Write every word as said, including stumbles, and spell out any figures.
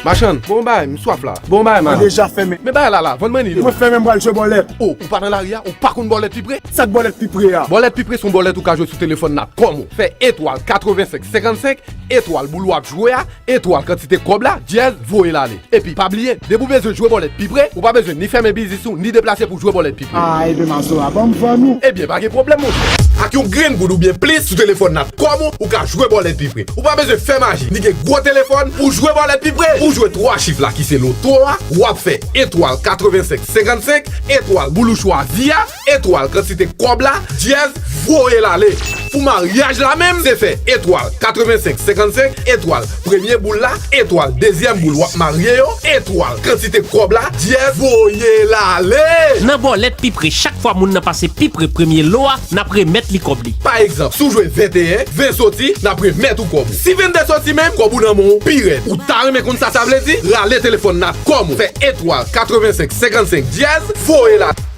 Machann, bon bagay, m swaf la. Bon bagay, man. Deja fèmen. Men bagay la la, vann mwen li. Mwen fèmen, m pral jwe bòlèt. O, ou pa nan lari a, ou pa konn bòlèt pi pre? Sa k bòlèt pi pre a? Bòlèt pi pre se yon bòlèt ou ka jwe sou telefòn Natcom ou. Fè etwal katrevensenk senkannsenk, etwal boul w ap jwe a, etwal kantite kòb la, dyèz, voye l ale. Epi, pa bliye, depi w bezwen jwe bòlèt pi pre, ou pa bezwen ni fèmen biznis ou, ni deplase pou jwe bòlèt pi pre. Ah, ebyen, Mazora, ban m vann ou. Ebyen, pa gen pwoblèm, monchè. Ak yon grenn goud oubyen plis sou telefòn Natcom ou, ou ka jwe bòlèt pi pre. Ou pa bezwen fè maji, ni gen gwo telefòn pou jwe bòlèt pi pre. Pou jwe twa chif la ki se loto a, w ap fè etwal katrevensenk senkannsenk, etwal boul ou chwazi a, etwal kantite kòb la, dyèz, voye l ale. Pou maryaj la menm, se fè etwal katrevensenk senkannsenk, etwal premye boul la, etwal dezyèm boul w ap marye yo, etwal kantite kòb la, dyèz, voye l ale. Nan bòlèt pi pre, chak fwa moun nan pase pi pre premye lo a, n ap remèt li kòb li. Pa egzanp, si w jwe venteyen, ven soti, n ap remèt ou kòb ou. Si vennde soti menm, kòb ou nan men w pi rèd. Ou ta renmen konn sa sa vle di? Rale telefòn Natcom ou, fè etwal katrevensenk senkannsenk dyèz, voye l ale.